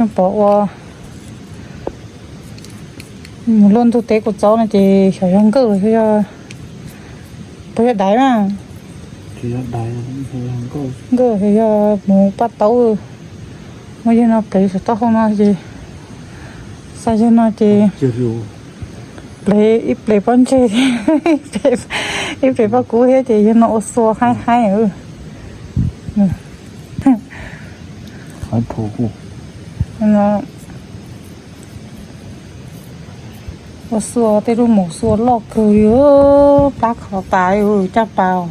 Pom ua mus luaj ntug teb kuv txob no ces xyov yog nkawj los yog, puas yog daiv na? Nkawj los yog mus paj taub. Muaj yawg no plev saum taub hau no ces, xa yawg no ces plev ib plev pob ntseg, ib plev pob kub thiab ces yawg no ua xua haib haib. Ua xua tej lub maum xua loj kawg li, plab khov tas li caj pas.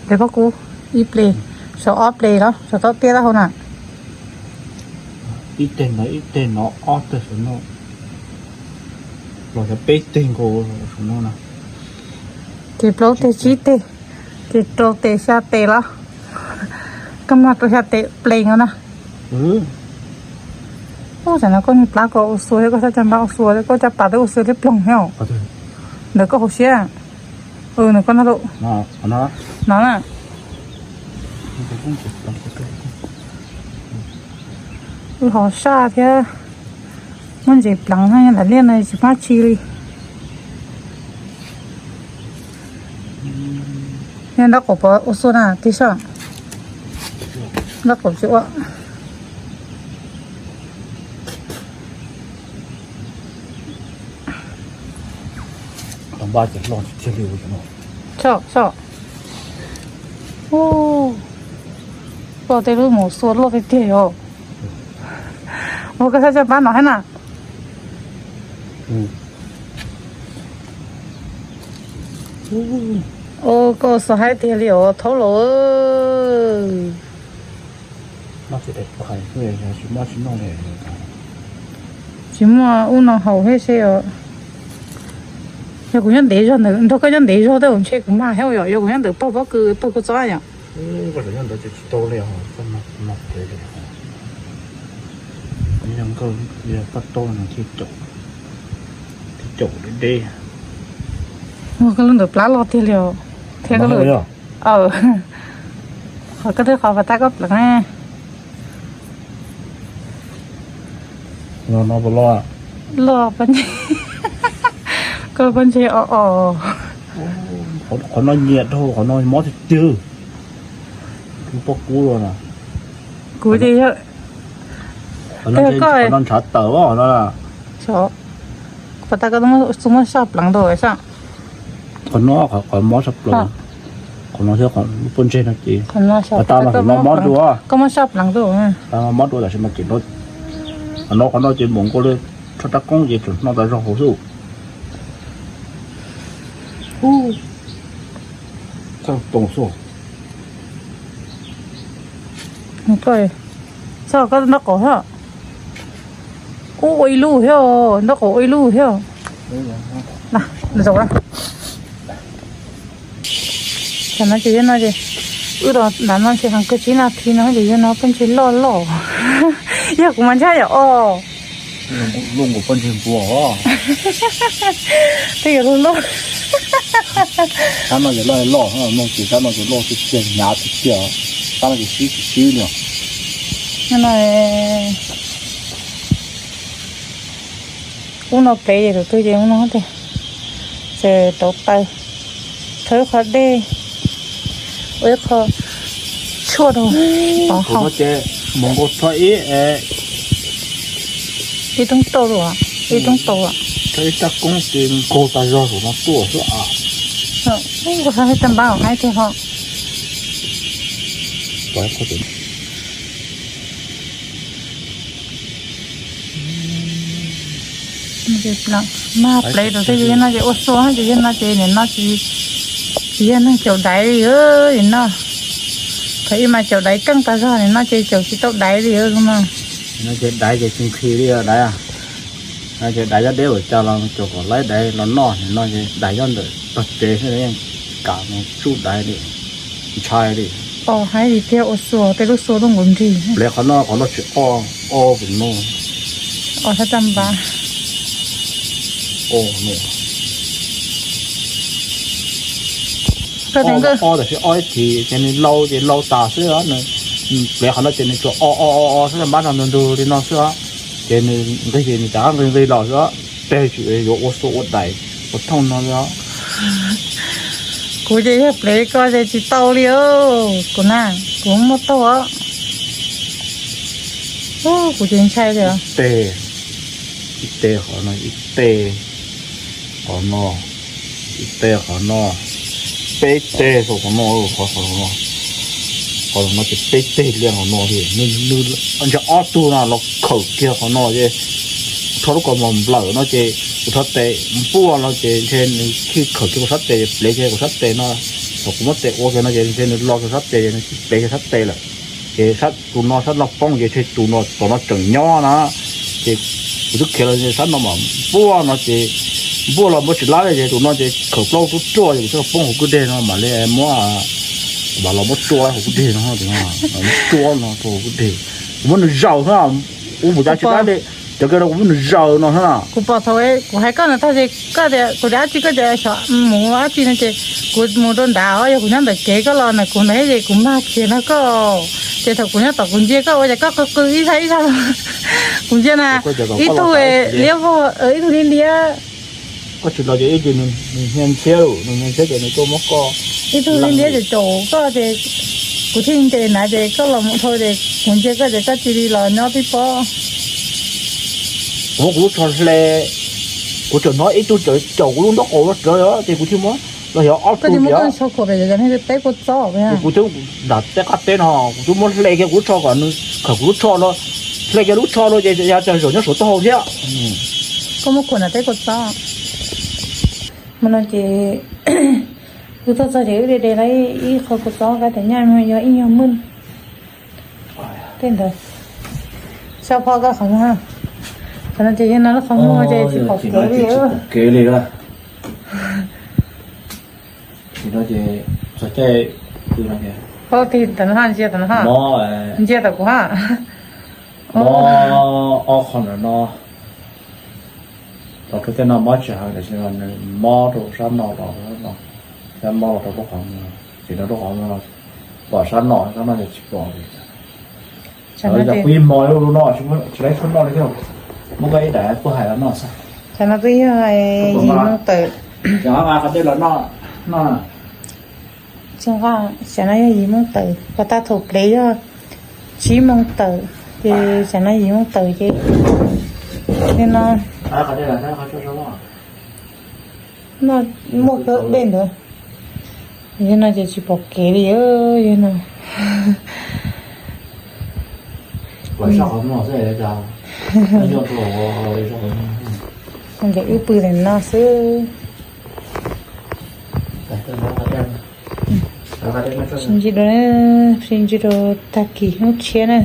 Plev pob kub ib plev, saum ob plev los saum toj tiaj taub hau na. Ib teg no ib teg no ob teg saum no, los yog peb teg nkaus saum no na. Ces plaub teg tsib teg, ces rau tes xya tes los, koj mag rau xya tes plev no na. Ub, tam no koj niag plab ko ua xua thiab koj xyov caj npab ua xua thiab koj caj pas twb ua xua liab ploog thiab. Ntawm koj hauv siab. Ntawm koj no lawm. No na. Wb ho saj thiab, muaj ntses pleev no, lam liaj no tsis pab tsi li. Nyob nraub qaum pov ua xua na tig soj. Nraub qaum tsis ua. Tau npab ces loj tiag tiag li. Tso, tso. Ua tej lub maum xua loj tiag tiag os. Ua koj xyov caj npab no thiab na. Ua koj xua haib tiag li os thaub laus. Tsis muaj ub no haus thiab seb os. Yog kuv nyob ntev zog ntawm, nrog koj nyob ntev zog tej zaum ntshe kuv mag thiab yom, yog kuv nyob ntawm pog pob kws pog kws txob yom. Tsis tau li, paj taub no thiaj caum deb. Koj lub ntawm plab loj tiag li os. Thiab koj lub, qhov koj twb qhov pas tag koj pleev. Loj, koj pob ntseg o o. Qhov no nyiam dhau, qhov no mob tiag tiag. Pob kub los na. Kuv ces yog, qhov no ntshav tawm os no. Pas tag koj txhob muab saj pleev rau sab. Qhov no qhov mob saj pleev. Qhov no thiab qhov lub pob ntseg no ces, pas tag mas kuv no mob dua. Koj muab saj pleev rau, mob dua tam sim no ces, qhov no qhov no ces mus nkaus li tshuaj rab koob ces tseem noj tas zog hauv xwb. Txhob toom xwb. Txhob koj nraub qaum thiab. Ub, ua ib lub thiab, nraub qaum ua ib lub thiab. Zaum na. Tam no ces yog no ces, wb los nram no ces heev kawg tsib nas this no ces yog no pob ntseg loj loj. Yog kuv mas ntshai yom os. Loj nkaus pob ntseg npua os. Twb yog loj loj. Sab no ces loj loj, no ces sab no ces loj tiag tiag, hnyav tiag tiag. Sab no ces sib tsis sib li. Ub no plev ces tus twg ces ub no tiag. Ces rauv taws, rhaub ib qho dej, ua ib qho tshuaj rau pov haus. Mus nkaus rho ib, ib roob tauj, ib roob tauj, rho ib rab koob ces nkaug tas zog saum no tuaj xwb as. Ub, kuv xav hais tag npab haib tiag ho. Mas plev rau tej yog no ces ua xua ces yog no ces nim no tsis, tsis yog neeg caum daiv li no. Thaum ub mas caum daiv keej tas zog, nim no ces caum tsis tau daiv li no. No ces daiv ces tsis nqhis li daiv. No ces daiv nyob deb ua cas los caum kom laib daiv los noj, nim no ces daiv nyob ntawm tog tsev xwb yeej kam mus tsuj daiv li. Ntshai li. Os, haib li tiag, ua xua tej lub xua lub nkaus nrig. Plev qhov no, qhov no tsis o, o pus no. Os, thaj tag npas. O, tam sim o ib chim ces nws lau ces lau tas xwb os. Plev qhov no ces nws tsuas o o o o xwb, npab no ntug ntug li no xwb os. Ces nws nqig ces nws rov qab nqig nqig los xwb os. Peb tsis yuav ua xua ua daim ua thooj no li os. Kuv ces yog plev koj ces tsis tau li os. Kuv na, kuv muaj taug os. Kuv ces ntshai li os. Ib teg, ib teg qhov no, ib teg qhov no, ib teg qhov no, peb teg qhov no, qhov no, qhov no ces peb teg liaj qhov no li. Nws ntshe ob tug no los khawm kiag qhov no ces kuv rho lub kaus mom nplawm no ces kuv rho tes npuaj no ces ntshe nws khij khawm kiag kuv sab tes, plev kiag kuv sab tes no. Thaum kuv muab tes ua kiag no ces ntshe nws lo kiag sab tes, nws khij plev kiag sab tes lawm. Ces sab tus no sab no poob ces ntshe tus no tom no tseem nyob na. Ces kuv twb khiav los sab no mas npuaj no ces npuaj los npuaj tsis lab li ces tus no ces khawm plaub ruaj ruaj ces kuv thiaj poob hauv kwj deg no mam li muab, kuv mam los muab tsua hauv kwj deg no, muab tsua no rau hauv kwj deg. Kuv muab nws zaws xwb, ua mus cav tsis lab li, cov kawg no kuv muab nws zaws no xwb na. Kuv pom thaum kuv hais koj ntawd tag ces koj tias kuv tias dab tsi, koj tias xyov mus dab tsi no ces kuv mus rau nrad os, yog kuv nyob ntawm kev koj los ntawm kuv ntawd ces kuv mag khiav no koj. Ces thaum kuv nyob tom kuv ntsia koj ua cas koj qw qw ib zaj ib zaj los. Kuv ntsia na, ib tug liab vog, ib tug liab liab. Koj tsis los ces ib tug nws hnia ntxhiab, nws hnia ntxhiab ces nws tuaj muab koj. Ib tug liab liab ces caum koj ces kuv thiaj nres na ces koj los mus dhau ces kuv ntsia koj ces koj cia li los nyob tib pob. Kuv muab kuv lub tsho hle, kuv tseem hnov ib tug caum kuv lub ntaub qaum no rawv ces kuv thiaj muab los xyov ob tug tias. Peb kua txob. Kuv twb nram tej qab teb no, kuv twb muab hle kiag kuv lub tsho kom nws khawm kuv lub tsho no, hle kiag lub tsho no ces yog tseem zaum nyob saum taub hau thiab. Koj muab khuam nram tej kua txob. Hmo no ces wb tuaj txog ces wb de de lawm ib qho kua txob kab tes nyaj yog ib nyuag mwj. Tej ntawd xyov pom koj qhov muag. Tam no ces yog no lub qhov muag ces tsis pom kev li. Tsis pom kev li. Ces no ces txog caij pw no ces, ntsia tam no, ntsia tam kuv ha. Mob ob qho ntawm no, los rau tej no mob tsis heev, tiam sis nws mob rau sab no los rau sab no, thiab mob los rau lub qhov muag, ces no lub qhov muag pom sab no, sab no ces tsis pom li. Kuv ib hmo lub no tsis laib tshuaj noj li thiab, muab koj ib daim puag hais los noj xwb. Tam no twb yog yim moo tawm. Tsis nqa, tam no yog yim moo tawm, puag ta thaum plev yog tsib moo tawm, ces tam no yim moo tawm ces li no. No muaj kawg dej ntawd. Yog no ces tsis pom kev li, yog no. Ces wb pw ntawm no xwb. Sib ntsib rau, sib ntsib rau tag kis hnub tshiab na.